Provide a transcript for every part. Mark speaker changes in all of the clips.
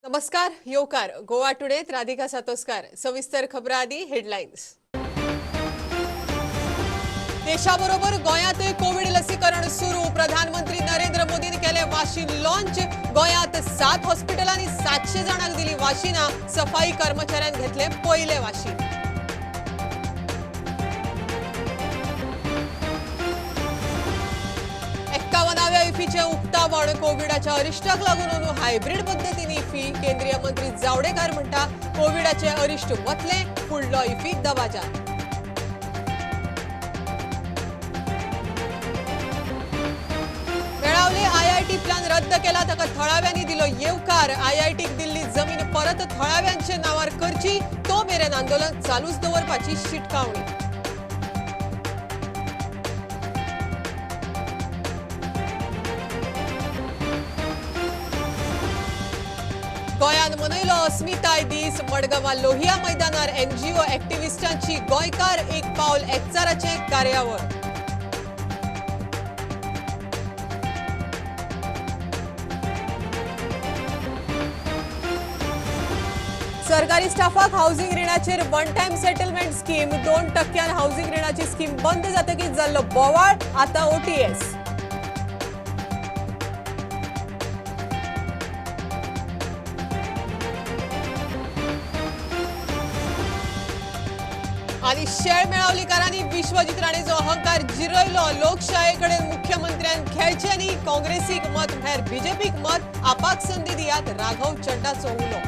Speaker 1: नमस्कार, येवकार गोवा टुडेत राधिका सातोस्कर। सविस्तर खबरां आदी हेडलायन्स। देशाबरोबर गोंयांतय कोविड लसीकरण सुरू। प्रधानमंत्री नरेंद्र मोदीन केले वाशीन लॉन्च। गोंयांत 7 हॉस्पिटलांनी 700 जाणांक दिली वाशिनां। सफाई कर्मचाऱ्यांक घेतले पयले वाशीन। 51व्या इफीचे उक्तावण। कोविडाच्या अरिश्टाक लागून अंदू हायब्रीड पद्दतीन इफी। केंद्रीय मंत्री जावडेकर म्हणटा कोविडाचे अरिश्ट वतले, फुडलो इफी दबाज्यान। मेळावले आयआयटी प्लान रद्द केला ताका थळाव्यांनी दिलो येवकार। आयआयटीक दिल्ली जमीन परत थळाव्यांच्या नावार करची, तो मेरेन आंदोलन चालूच दवरपाची शिटकावणी। गोंयांत मनयलो अस्मिताय दीस। मडगांवां लोहिया मैदानार एनजीओ एक्टिविस्टांची गोंयकार एक पावल एकचाराचे कार्यावळ। सरकारी स्टाफाक हाऊसिंग रिणाचेर one time settlement scheme. 2% housing रिणाची स्कीम बंद जातकीच जाल्लो बोवाळ, आतां ओटीएस। आणि शेळ मेळावलीकारांनी विश्वजीत राणेचो अहंकार जिरयलो। लोकशायेकडेन मुख्यमंत्र्यान खेळचे न्ही, काँग्रेसीक मत म्हळ्यार बीजेपीक मत, आपाक संदी दियात, राघव चड्डाचो उलो।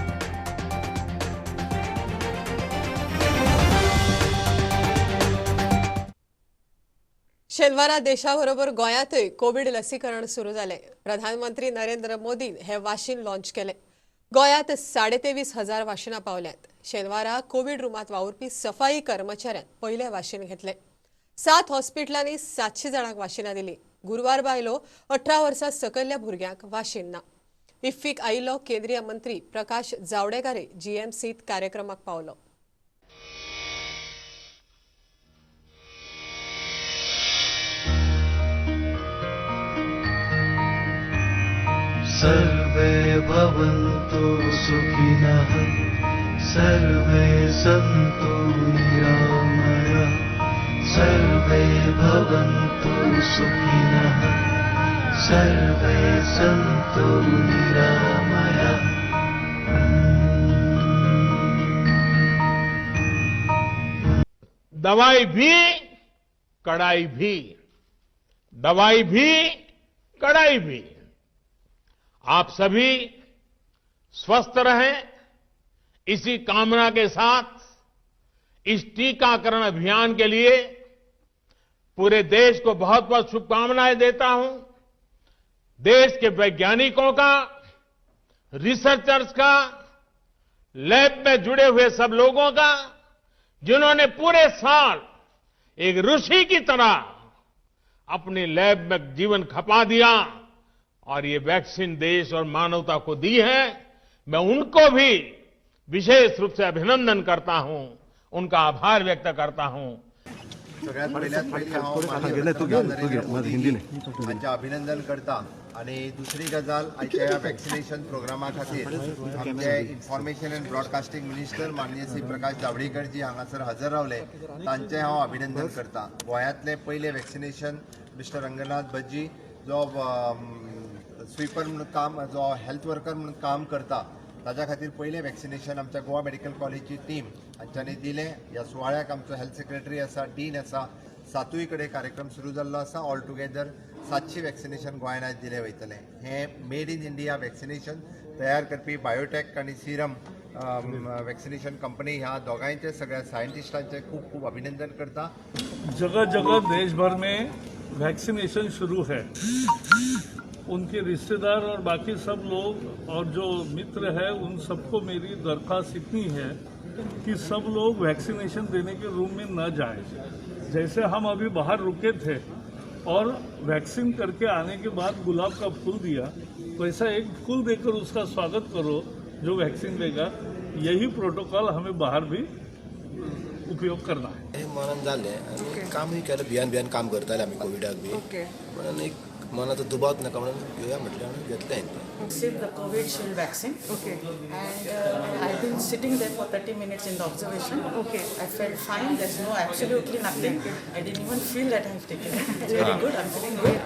Speaker 1: शेनवारा देशाबरोबर गोंयांतय कोविड लसीकरण सुरू जालें। प्रधानमंत्री नरेंद्र मोदीन हे वाशीन लॉन्च केलें। गोंयांत 23,500 वाशिनां पावल्यात। शेनवारा कोविड रुमांत वावुरपी सफाई कर्मचाऱ्यान पयलें वाशीन घेतलें। 7 हॉस्पिटलांनी 700 जाणांक वाशिनां दिलीं। गुरवार बायलो, 18 वर्सां सकयल्ल्या भुरग्यांक वाशीन ना। इफ्फीक आयिल्लो केंद्रीय मंत्री प्रकाश जावडेकर जीएमसीत कार्यक्रमाक पावलो।
Speaker 2: सर्वे भवन्तु सुखिनः, सर्वे सन्तु निरामयाः, सर्वे भवन्तु सुखिनः, सर्वे सन्तु निरामयाः।
Speaker 3: दवाई भी कड़ाई भी, दवाई भी कड़ाई भी। आप सभी स्वस्थ रहें, इसी कामना के साथ इस टीकाकरण अभियान के लिए पूरे देश को बहुत बहुत शुभकामनाएं देता हूं। देश के वैज्ञानिकों का, रिसर्चर्स का, लैब में जुड़े हुए सब लोगों का, जिन्होंने पूरे साल एक ऋषि की तरह अपनी लैब में जीवन खपा दिया और ये वैक्सीन देश और मानवता को दी है। मैं उनको भी विशेष रूप से अभिनंदन करता हूं, उनका आभार व्यक्त करता हूं।
Speaker 4: सगळ्यात पयल्यात पयलीं हांव माननीय प्रधानमंत्री नरेंद्र मोदी हांचें अभिनंदन करता आनी दुसरी गजाल, आयच्या ह्या वॅक्सिनेशन प्रोग्रामा खातीर आमचे इन्फॉर्मेशन अँड ब्रॉडकास्टिंग मिनिस्टर माननीय श्री प्रकाश जावडेकर जी हांगासर हजर रावले, तांचें हांव अभिनंदन करता। गोंयांतलें पयलें वॅक्सिनेशन मिस्टर रंगनाथ बज्जी, जो स्वीपर म्हणून काम, जो हेल्थ वर्कर म्हणून काम करता, ताज्या खातीर पयलें वॅक्सिनेशन आमच्या गोवा मेडिकल कॉलेजची टीम हांच्यांनी दिलें। ह्या सुवाळ्याक आमचो हेल्थ सेक्रेटरी आसा, डीन आसा, 7 कडेन कार्यक्रम सुरू जाल्लो आसा। ऑल टुगेदर 700 वॅक्सिनेशन गोंयांत आयज दिलें वयतलें। हें मेड इन इंडिया वॅक्सिनेशन तयार करपी बायोटेक आनी सिरम वॅक्सिनेशन कंपनी ह्या दोगांयचे सगळ्या सायंटिस्टांचें खूब खूब अभिनंदन करता।
Speaker 5: जगह जगह देश भर में वैक्सीनेशन शुरू है। उनके रिश्तेदार और बाकी सब लोग और जो मित्र है उन सबको मेरी दरख्वास्त इतनी है कि सब लोग वैक्सीनेशन देने के रूम में न जाएं। जैसे हम अभी बाहर रुके थे और वैक्सीन करके आने के बाद गुलाब का फूल दिया, वैसा एक फूल देकर उसका स्वागत करो जो वैक्सीन लेगा। यही प्रोटोकॉल हमें बाहर भी उपयोग करना है।
Speaker 6: मरण जालें आनी कामूय केलें, भियान भियान काम करताले आमी कोविडाक बी, म्हणून एक मनाचो दुबाव नाका म्हणून घेवया म्हटलें आनी घेतलें हांवें तें.
Speaker 7: Received the Covishield vaccine.
Speaker 8: Okay.
Speaker 7: And I've been sitting there for 30 minutes in the observation.
Speaker 8: Okay.
Speaker 7: I felt fine. There's no absolutely nothing. I didn't even feel that I've taken it. It's very good. I'm feeling good.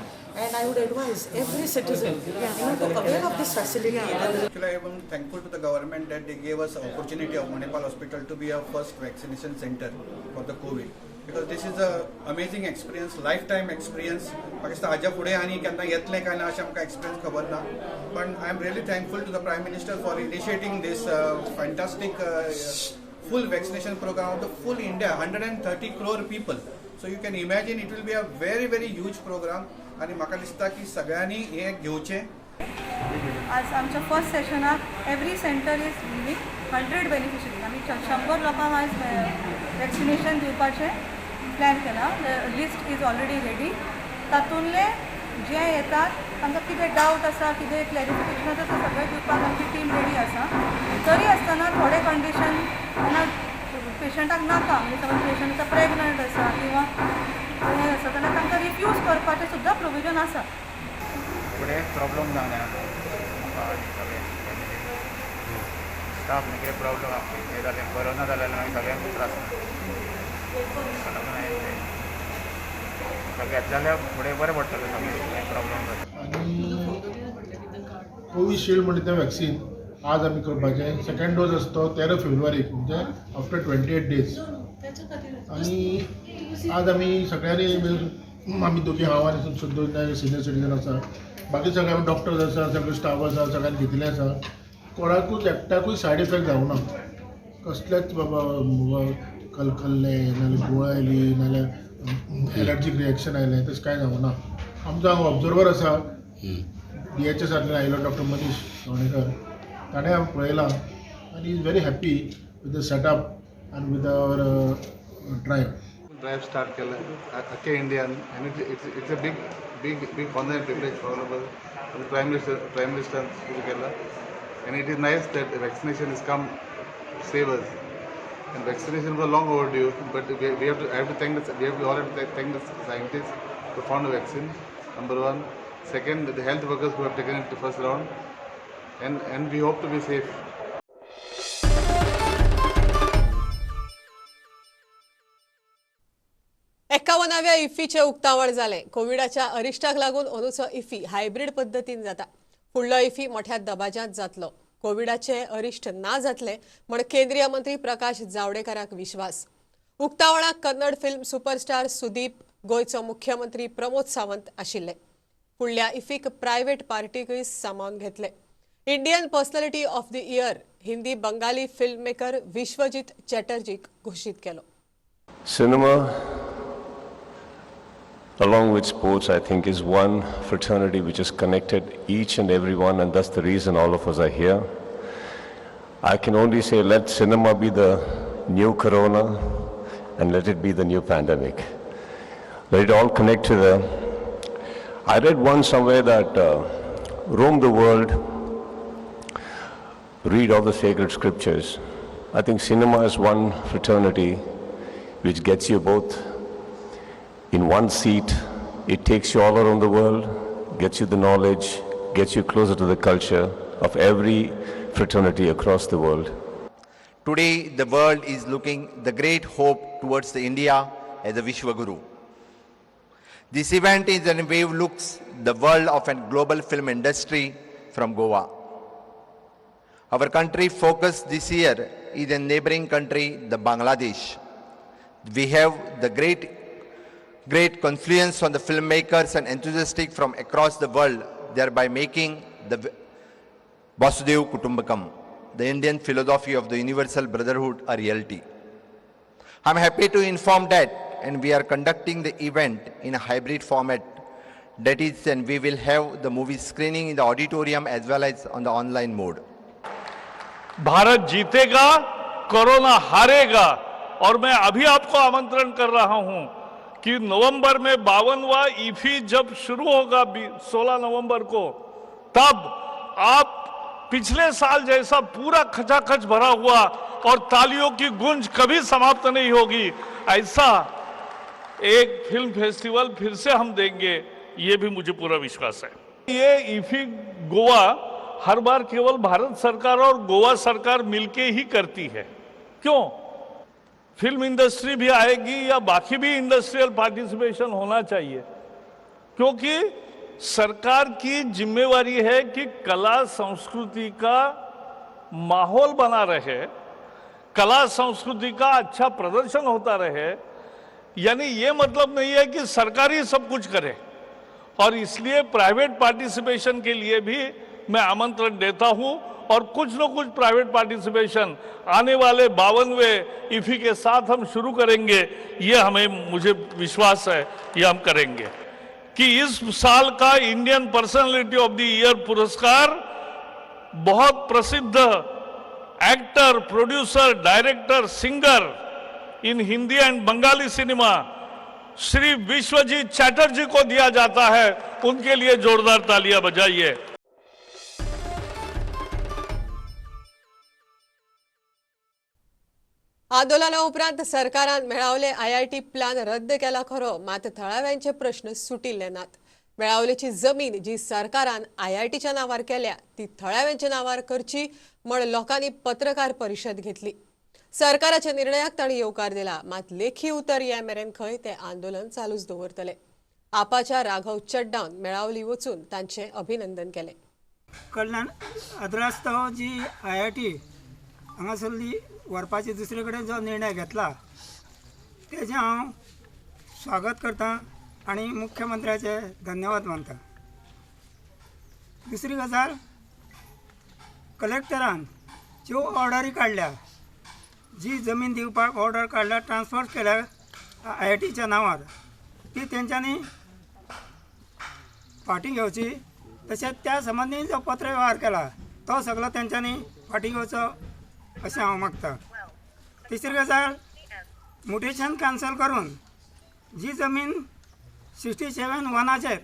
Speaker 7: And I would advise every citizen, to avail of this facility.
Speaker 9: Actually, I am thankful to the government that they gave us opportunity of Manipal Hospital to be our first vaccination center for the COVID. Because this is a amazing experience, lifetime experience. म्हाका दिसता हाज्या फुडें आनी केन्ना येतलें काय ना अशें आमकां एक्सपिरियन्स खबर ना, पण I am really thankful to the Prime Minister for initiating this fantastic full vaccination program of the full India, 130 crore people. So you can imagine it will be a very very huge program. आनी म्हाका दिसता की सगळ्यांनी हें घेवचें.
Speaker 8: आज आमच्या first सेशनाक every centre is giving 100 beneficiary. आमी 100 लोकांक आज वॅक्सिनेशन दिवपाचें प्लॅन केला. List is already ready. तातूंतले जे येतात तांकां कितें डावट आसा, कितें क्लॅरिफिकेशन आसा, तें सगळें दिवपाक आमची टीम रेडी आसा. तरी आसतना थोडे कंडिशन जेन्ना पेशंटाक नाका, म्हणजे समज पेशंट आतां प्रेग्नंट आसा किंवा हें आसा जाल्यार तांकां रिफ्यूज करपाचें सुद्दां प्रोविजन आसा.
Speaker 10: फुडें प्रॉब्लम जावना म्हाका आनी सगळें फॅमिलीक स्टाफ न्ही कितें प्रॉब्लम हें जालें बरो ना जाल्यार मागीर सगळ्यांक त्रास ताका लागून हांवें तें घेतलें जाल्यार फुडें बरें पडटलें सगळें, कांय प्रॉब्लम जाता.
Speaker 11: आनी कोविशिल्ड म्हणटा तें वॅक्सीन आज आमी करपाचें. सेकंड डोज आसा तो 13 फेब्रुवारीक, म्हणजे आफ्टर 28 डेज. आनी आज आमी सगळ्यांनी मेळून, आमी दोगी, हांव आनी संतोष नायक सिनियर सिटीजन आसा, बाकी सगळे आमी डॉक्टर्स आसा, सगळे स्टाफ आसा, सगळ्यांनी घेतिल्लें आसा. कोणाकूच एकट्याकूय सायड इफेक्ट जावना कसलेच, बाबा कलकल्लें नाल्यार गुळ आयली नाल्यार एलर्जीक रिएक्शन आयलें, तशें कांय जावना. आमचो हांगा ऑब्जर्वर आसा, DHS आयलो डॉक्टर मनीष गावणेकर, ताणें पळयलां आनी is very happy with the setup and with our drive.
Speaker 12: Drive start केलं अख्ख्या इंडियान, आनी it's a big big big honour and privilege for honourable Prime Minister सुरू केलं. And it is nice that vaccination is come save us. And vaccination was long overdue, but we have to, I have to thank the, we have, we all have to thank the scientists who found the vaccine, number one. Second, the health workers who have taken it the first round, and we hope to be safe.
Speaker 1: 51व्या इफ्फीचें उक्तावण जालें. कोविडाच्या अरिश्टाक लागून अंदूचो IFFI hybrid पद्दतीन जाता. फुडलो IFFI मोठ्या दबाज्यांत जातलो. कोविडाचे अरिश्ट ना जातले म्हण केंद्रीय मंत्री प्रकाश जावडेकराक विश्वास. उक्तावणाक कन्नड फिल्म सुपरस्टार सुदीप, गोंयचो मुख्यमंत्री प्रमोद सावंत आशिल्ले. फुडल्या इफ्फीक प्रायव्हेट पार्टीकूय सामावन घेतले. Indian personality of the year Hindi Bengali film maker Vishwajit चॅटर्जीक घोशीत केलो.
Speaker 13: Cinema, along with sports, I think, is one fraternity which has connected each and every one, and that's the reason all of us are here. I can only say let cinema be the new corona and let it be the new pandemic. Let it all connect to the... I read once somewhere that roam the world, read all the sacred scriptures. I think cinema is one fraternity which gets you both in one seat. It takes you all around the world, gets you the knowledge, gets you closer to the culture of every fraternity across the world.
Speaker 4: Today, the world is looking the great hope towards the India as a Vishwaguru. This event is a wave looks the world of a global film industry from Goa. Our country focus this year is a neighboring country, the Bangladesh. We have the great confluence on the filmmakers and enthusiasts from across the world, thereby making the Vasudhaiva Kutumbakam, the Indian philosophy of the universal brotherhood, a reality. I'm happy to inform that, and we are conducting the event in a hybrid format. That is, and we will have the movie screening in the auditorium as well as on the online mode.
Speaker 5: Bharat जीतेगा, corona हारेगा. और मैं अभी आपको आमंत्रण कर रहा हूं कि नवंबर में 52वां इफी जब शुरू होगा 16 नवंबर को, तब आप पिछले साल जैसा पूरा खचाखच भरा हुआ और तालियों की गूंज कभी समाप्त नहीं होगी, ऐसा एक फिल्म फेस्टिवल फिर से हम देंगे। ये भी मुझे पूरा विश्वास है। ये इफी गोवा हर बार केवल भारत सरकार और गोवा सरकार मिलके ही करती है, क्यों? फिल्म इंडस्ट्री भी आएगी या बाकी भी इंडस्ट्रियल पार्टिसिपेशन होना चाहिए, क्योंकि सरकार की जिम्मेवारी है कि कला संस्कृति का माहौल बना रहे, कला संस्कृति का अच्छा प्रदर्शन होता रहे। यानी ये मतलब नहीं है कि सरकार ही सब कुछ करे, और इसलिए प्राइवेट पार्टिसिपेशन के लिए भी मैं आमंत्रण देता हूं, और कुछ न कुछ प्राइवेट पार्टिसिपेशन आने वाले 52वें इफी के साथ हम शुरू करेंगे, ये हमें मुझे विश्वास है ये हम करेंगे। कि इस साल का Indian personality of the year पुरस्कार बहुत प्रसिद्ध actor, producer, director, singer in Hindi and Bengali cinema Shri Biswajit Chatterjee को दिया जाता है। उनके लिए जोरदार तालियां बजाइए।
Speaker 1: आंदोलना उपरांत सरकारान मेळावले आयआयटी प्लान रद्द केला खरो, मात थळाव्यांचे प्रश्न सुटिल्ले नात। मेळावलेची जमीन जी सरकारान आयआयटीच्या नावार केल्या ती थळाव्यांच्या नावार करची म्हण लोकांनी पत्रकार परिशद घेतली। सरकाराच्या निर्णयाक तांणी येवकार दिला, मात लेखी उतर ये मेरेन खंय ते आंदोलन चालूच दवरतले। आपाच्या राघव चड्डान मेळावली वचून तांचे अभिनंदन केले।
Speaker 14: कडल्यान अद्रास्तव जी आयआयटी हांगासरली व्हरपाचे दुसरे कडेन जो निर्णय घेतला तेजें हांव स्वागत करता आनी मुख्यमंत्र्याचे धन्यवाद मानता। दुसरी गजाल, कलेक्टरान ज्यो ऑर्डरी काडल्या, जी जमीन दिवपाक ऑर्डर काडल्या, ट्रान्सफर केल्या आयआयटीच्या नांवार, ती तेंच्यांनी फाटीं घेवची। तशेंच त्या संबंदी जो पत्र व्यवहार केला तो सगळो तेंच्यांनी फाटीं घेवचो अशें हांव मागता। तिसरी गजाल, म्युटेशन कॅन्सल करून जी जमीन 67 वनाचेर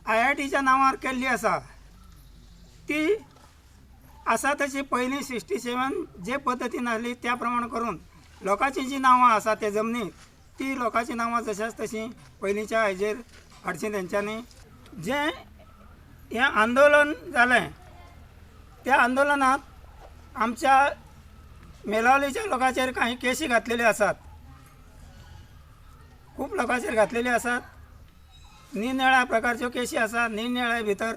Speaker 14: आयआयटीच्या नांवार केल्ली आसा ती आसा तशी पयलीं 67 जे पद्दतीन आसली त्या प्रमाण करून लोकांची जी नांवां आसा ते जमनीक ती लोकांची नांवां जशाच तशीं पयलींच्या हाजेर हाडची तेंच्यांनी। जें हें आंदोलन जालें त्या आंदोलनांत आमच्या मेलावलीच्या लोकांचेर कांय केशी घातलेल्यो आसात, खूब लोकांचेर घातलेल्यो आसात। निरनिळ्या प्रकारच्यो केशी आसात, निरनिळ्या भितर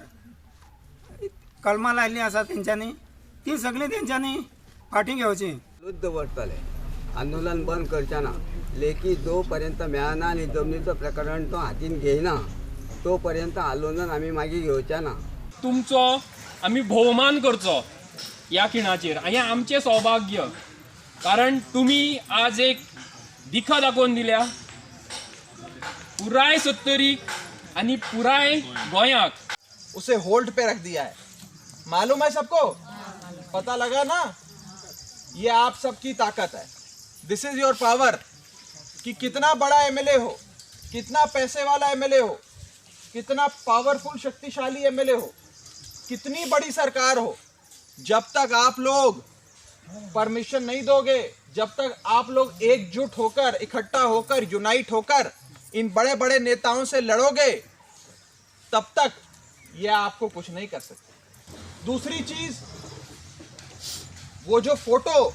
Speaker 14: कलमां लायिल्लीं आसात तेंच्यांनी, ती सगळीं तेंच्यांनी फाटीं घेवची।
Speaker 15: चालूच दवरतले, आंदोलन बंद करचे ना, लेखी जो पर्यंत मेळना आनी जमनीचो प्रकरण तो हातीन घेयना तो पर्यंत आंदोलन आमी मागीर घेवचे ना।
Speaker 16: तुमचो आमी भोवमान करचो ह्या खिणाचेर, आनी आमचें सौभाग्य, कारण तुमी आज एक दिखा दाखोवन दिल्या पुराय सत्तरीक आनी पुराय गोंयाक।
Speaker 17: उसे होल्ड पे रख दिया है, मालूम है सबको, पता लगा ना? ये आप सबकी ताकत है, this is your power. कि कितना बड़ा एमएलए हो, कितना पैसे वाला एमएलए हो, कितना पावरफुल शक्तिशाली एमएलए हो, कितनी बड़ी सरकार हो, जब तक आप लोग परमिशन नहीं दोगे, जब तक आप लोग एकजुट होकर, इकट्ठा होकर, यूनाइट होकर इन बड़े बड़े नेताओं से लड़ोगे, तब तक ये आपको कुछ नहीं कर सकते। दूसरी चीज, वो जो फोटो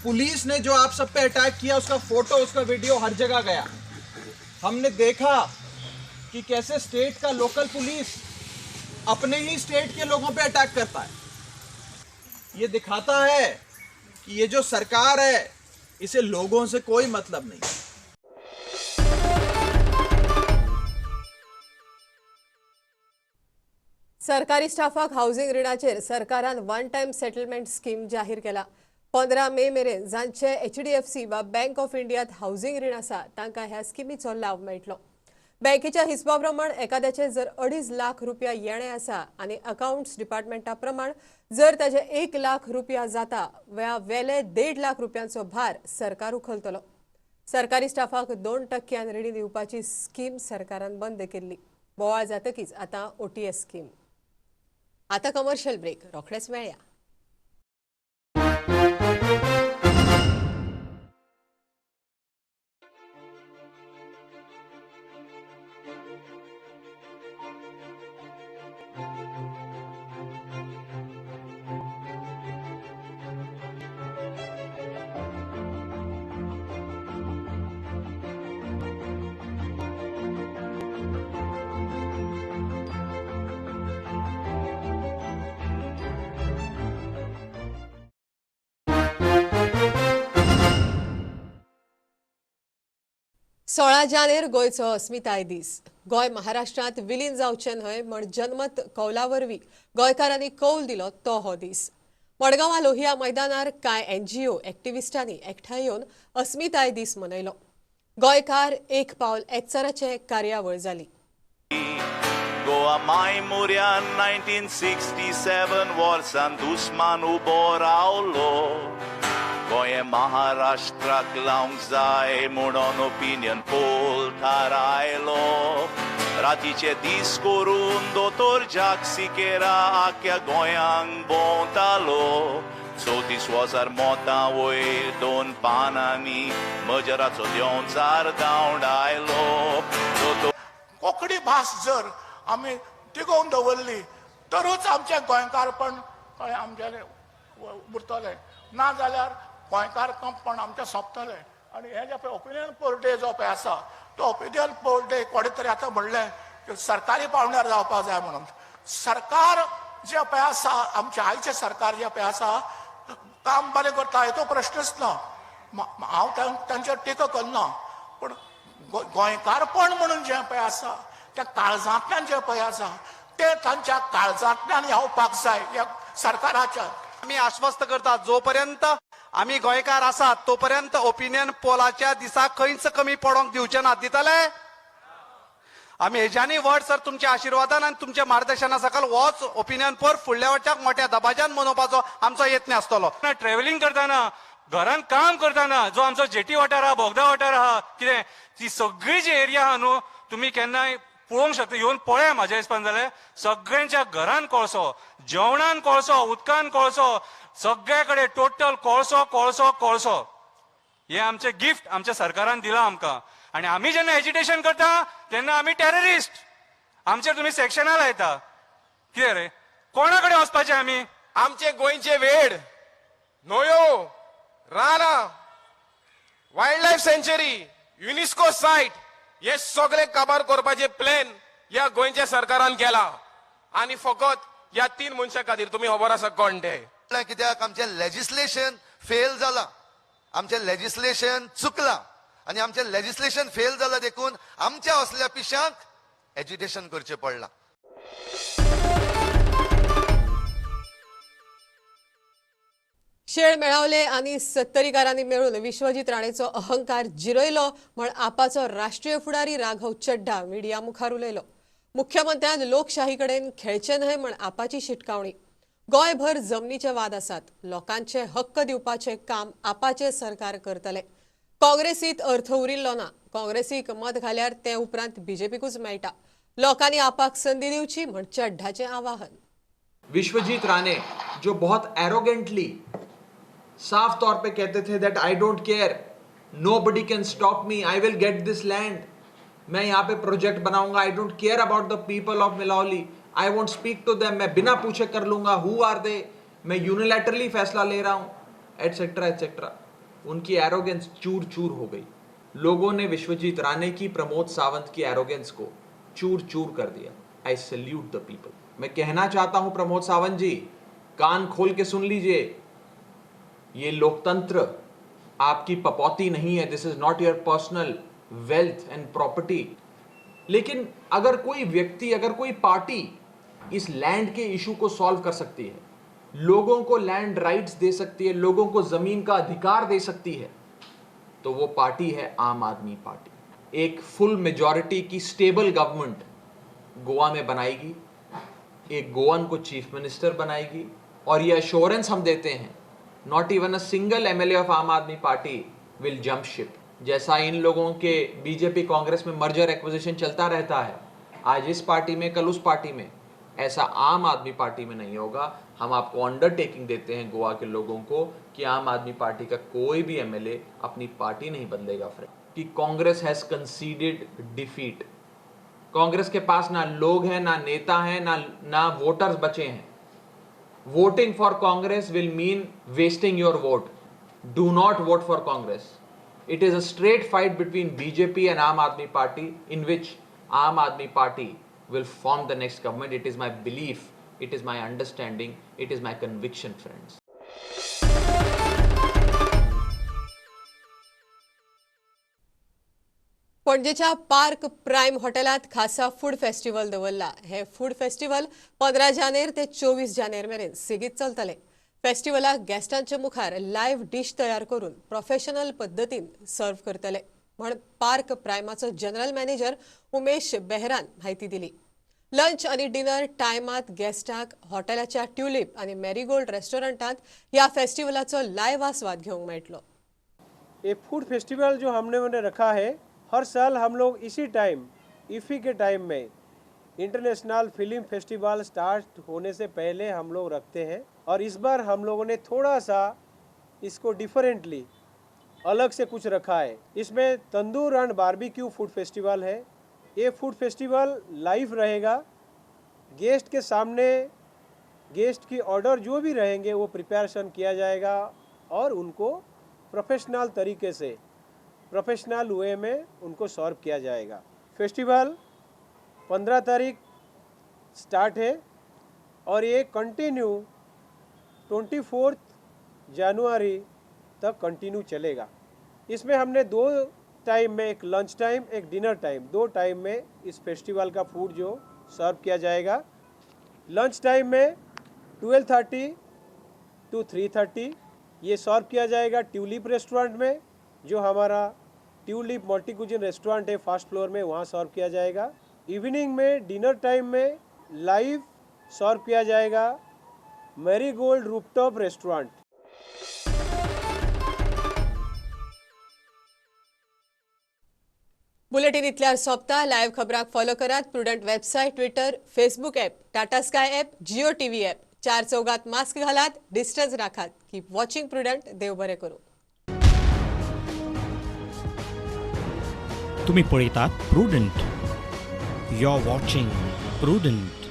Speaker 17: पुलिस ने जो आप सब पे अटैक किया, उसका फोटो, उसका वीडियो हर जगह गया। हमने देखा कि कैसे स्टेट का लोकल पुलिस अपने ही स्टेट के लोगों पे अटैक करता है। ये दिखाता है कि ये जो सरकार है इसे लोगों से कोई मतलब नहीं।
Speaker 1: सरकारी स्टाफाक हावसिंग रिणाचेर सरकारान वन टायम सेटलमेंट स्कीम जाहीर केला। 15 मे मेरेन जांचे एचडीएफसी वा बँक ऑफ इंडियात हावसिंग रीण आसा तांकां ह्या स्किमीचो लाव मेळटलो। बँकेच्या हिसबा प्रमाण एखाद्याचे जर 2.5 लाख रुपया येणे आसा आनी अकाउंट्स डिपार्टमेंटा प्रमाण जर ताजे 1 लाख रुपया जाता वा वेले 1.5 लाख रुपयांचो भार सरकार उखलतलो। सरकारी स्टाफाक 2% रिणी दिवपाची स्कीम सरकारान बंद केल्ली। बोवाळ जातकीच आतां ओटीएस स्कीम। आता कमर्शियल ब्रेक, रोखडेच मेळया। 16 जानेर गोंयचो अस्मिताय दीस. गोंय महाराष्ट्रांत विलीन जावचें न्हय म्हण जनमत कौला वरवीं गोंयकारांनी कौल दिलो तो हो दीस. मडगांवां लोहिया मैदानार कांय एनजीओ एक्टिविस्टांनी एकठांय येवन अस्मिताय दीस मनयलो. गोंयकार एक पावल एकचाराचे कार्यावळ जाली.
Speaker 18: गोवा माय मुऱ्यान 1967 वर्सान दुस्मान उबो रावलो. गोंय महाराष्ट्राक लावंक जाय म्हणून ओपिनियन पोल थारायलो. रातीचे दीस करून दोतोर जाक सिकेरा आख्या गोंयांक भोंवतालो. 34,000 मोतां वयर 2 पानांनी मजराचो देंवचार धांवडायलो.
Speaker 19: कोंकणी भास जर आमी तिगोवन दवरली तरूच आमचें गोंयकारपण कळ्ळें आमगेलें उरतलें, ना जाल्यार गोंयकारपण आमचें सोंपतलें. आनी हें जें पळय ओपिनियन पोल डे जो पळय आसा तो ओपिनियन पोल डे कोणें तरी आतां म्हणलें की सरकारी पावंड्यार जावपाक जाय म्हणून. सरकार जें पळय आसा आमचें आयचें सरकार जें पळय आसा काम बरें करता हेचो प्रश्नच ना. हांव तांचेर टिका करना, पूण गोंयकारपण म्हणून जें पळय आसा त्या काळजांतल्यान जें पळय आसा तें तांच्या काळजांतल्यान येवपाक जाय ह्या सरकाराच्या.
Speaker 20: आमी आश्वस्त करतात जोपर्यंत आमी गोंयकार आसात तोपर्यंत ओपिनियन पोलाच्या दिसा खंयच कमी पडोंक दिवचे ना. दितले आमी हेज्यानी व्हड सर तुमच्या आशिर्वादान आनी तुमच्या मार्गदर्शना सकल होच ओपिनियन पोल फुडल्या वर्साक मोठ्या दबाज्यान मनोवपाचो आमचो यत्न आसतलो.
Speaker 21: ट्रेवलिंग करतना, घरान काम करतना जो आमचो जेटी वाठार आहा, बोगदा वाठार आहा, कितें ती सगळी जी एरिया आहा न्हू, तुमी केन्नाय पळोवंक शकता. येवन पळया म्हाज्या हिसपान जाल्यार सगळ्यांच्या घरान कोळसो, जेवणान कोळसो, उदकान कोळसो, सगळे कडेन टोटल कोळसो कोळसो कोळसो. हे आमचे गिफ्ट आमच्या सरकारान दिला आमकां. आनी आमी जेन्ना एजिटेशन करता तेन्ना आमी टेररिस्ट, आमचेर तुमी सेक्शनां लायता. कितें रे, कोणा कडेन वचपाचें आमी?
Speaker 22: आमचे गोंयचे वेड, न्हंयो, रानां, wild life sanctuary, UNESCO site हे सगळे काबार करपाचे प्लॅन ह्या गोंयच्या सरकारान केला. आनी फकत ह्या 3 मनशां खातीर. तुमी खबर आसा कोण ते.
Speaker 4: कित्याक आमचें लेजिस्लेशन फेल जालां, आमचें लेजिस्लेशन चुकलां आनी आमचें लेजिस्लेशन फेल जालां देखून आमच्या असल्या पिशांक एजिटेशन करचें पडलां.
Speaker 1: शेळ मेळावले आनी सत्तरीकारांनी मेळून विश्वजीत राणेचो अहंकार जिरयलो म्हण आपाचो राष्ट्रीय फुडारी राघव चड्ढा मिडिया मुखार उलयलो. मुख्यमंत्र्यान लोकशाही कडेन खेळचें न्हय म्हण आपाची शिटकावणी. गोंयभर जमनीचे वाद आसात, लोकांचे हक्क दिवपाचें काम आपाचें सरकार करतलें. काँग्रेसीत अर्थ उरिल्लो ना, काँग्रेसीक मत घाल्यार ते उपरांत बीजेपीकूच मेळटा. लोकांनी आपाक संदी दिवची म्हण चड्ढाचें आवाहन.
Speaker 23: विश्वजीत राणे जो बहुत एरोगेंटली साफ तौर पे कहते थे that I don't care, nobody can stop me, I will get this land, मैं यहाँ पे प्रोजेक्ट बनाऊंगा, I don't care about the people of Melauli, I won't speak to them, मैं बिना पूछे कर लूंगा, who are they, मैं unilaterally फैसला ले रहा हूँ, एटसेट्रा एटसेट्रा. उनकी एरोगेंस चूर चूर हो गई. लोगों ने विश्वजीत राणे की, प्रमोद सावंत की एरोगेंस को चूर चूर कर दिया. I salute the people. मैं कहना चाहता हूँ प्रमोद सावंत जी, कान खोल के सुन लीजिए, ये लोकतंत्र आपकी पपौती नहीं है. This is not your personal wealth and property. लेकिन अगर कोई व्यक्ति, अगर कोई पार्टी इस लैंड के इशू को सॉल्व कर सकती है, लोगों को लैंड राइट्स दे सकती है, लोगों को जमीन का अधिकार दे सकती है, तो वो पार्टी है आम आदमी पार्टी. एक फुल मेजॉरिटी की स्टेबल गवर्नमेंट गोवा में बनाएगी, एक गोवन को चीफ मिनिस्टर बनाएगी. और ये अश्योरेंस हम देते हैं, not even a single MLA of Aam Aadmi Party will jump ship. जैसा इन लोगों के बीजेपी कांग्रेस में मर्जर एक्विजिशन चलता रहता है, आज इस पार्टी में कल उस पार्टी में, ऐसा आम आदमी पार्टी में नहीं होगा. हम आपको अंडरटेकिंग देते हैं गोवा के लोगों को कि आम आदमी पार्टी का कोई भी एमएलए अपनी पार्टी नहीं बदलेगा. फ्रेंड, कि Congress has conceded defeat. Congress K pass ना लोग हैं, ना नेता हैं, ना वोटर्स बचे हैं. Voting for Congress will mean wasting your vote. Do not vote for Congress. It is a straight fight between BJP and Aam Aadmi Party, in which Aam Aadmi Party will form the next government. It is my belief, it is my understanding, it is my conviction, friends.
Speaker 1: पणजेच्या park prime हॉटेलात खासा food festival दवरला. हे food festival 15 जानेर ते 24 जानेर मेरेन सेगीत चलतले. फेस्टिवलाक गेस्टांच्या मुखार लायव्ह डिश तयार करून प्रोफेशनल पद्दतीन सर्व करतले म्हण पार्क प्रायमाचो जनरल मॅनेजर उमेश बेहरान म्हायती दिली. लंच आनी डिनर टायमात गेस्टांक हॉटेलाच्या ट्युलिप आनी मॅरीगोल्ड रेस्टॉरंटात ह्या फेस्टिवलाचो लायव्ह आस्वाद घेवंक मेळटलो.
Speaker 2: ये फूड फेस्टिवल जो हमने रखा है, हर साल हम लोग इसी टाइम, इफ़ी के टाइम में इंटरनेशनल फिल्म फेस्टिवल स्टार्ट होने से पहले हम लोग रखते हैं और इस बार हम लोगों ने थोड़ा सा इसको डिफरेंटली अलग से कुछ रखा है। इसमें tandoor and barbecue food festival है। ये फूड फेस्टिवल लाइव रहेगा, गेस्ट के सामने गेस्ट की ऑर्डर जो भी रहेंगे वो प्रिपरेशन किया जाएगा और उनको प्रोफेशनल तरीके से, प्रोफेशनल वे में उनको सर्व किया जाएगा। फेस्टिवल 15 तारीख स्टार्ट है और ये कंटिन्यू 24 जनवरी तक कंटिन्यू चलेगा। इसमें हमने 2 टाइम में, एक लंच टाइम एक डिनर टाइम, 2 टाइम में इस फेस्टिवल का फूड जो सर्व किया जाएगा। लंच टाइम में 12:30 to 3:30 ये सर्व किया जाएगा ट्यूलिप रेस्टोरेंट में, जो हमारा ट्यूलिप मल्टी कुजिन रेस्टोरेंट है फर्स्ट फ्लोर में, वहाँ सर्व किया जाएगा। इवनिंग में डिनर टाइम में लाइव सर्व किया जाएगा मैरीगोल्ड रूफटॉप रेस्टोरेंट।
Speaker 1: बुलेटिन इतल्यार सोंपता. लायव्ह खबराक फॉलो करात Prudent website, Twitter, Facebook app, Tata Sky app, Jio TV app. 4 चौगात मास्क घालात, डिस्टन्स राखात. Keep watching Prudent. देव बरें करूं.
Speaker 3: तुम्ही पळयतात Prudent. You are watching Prudent.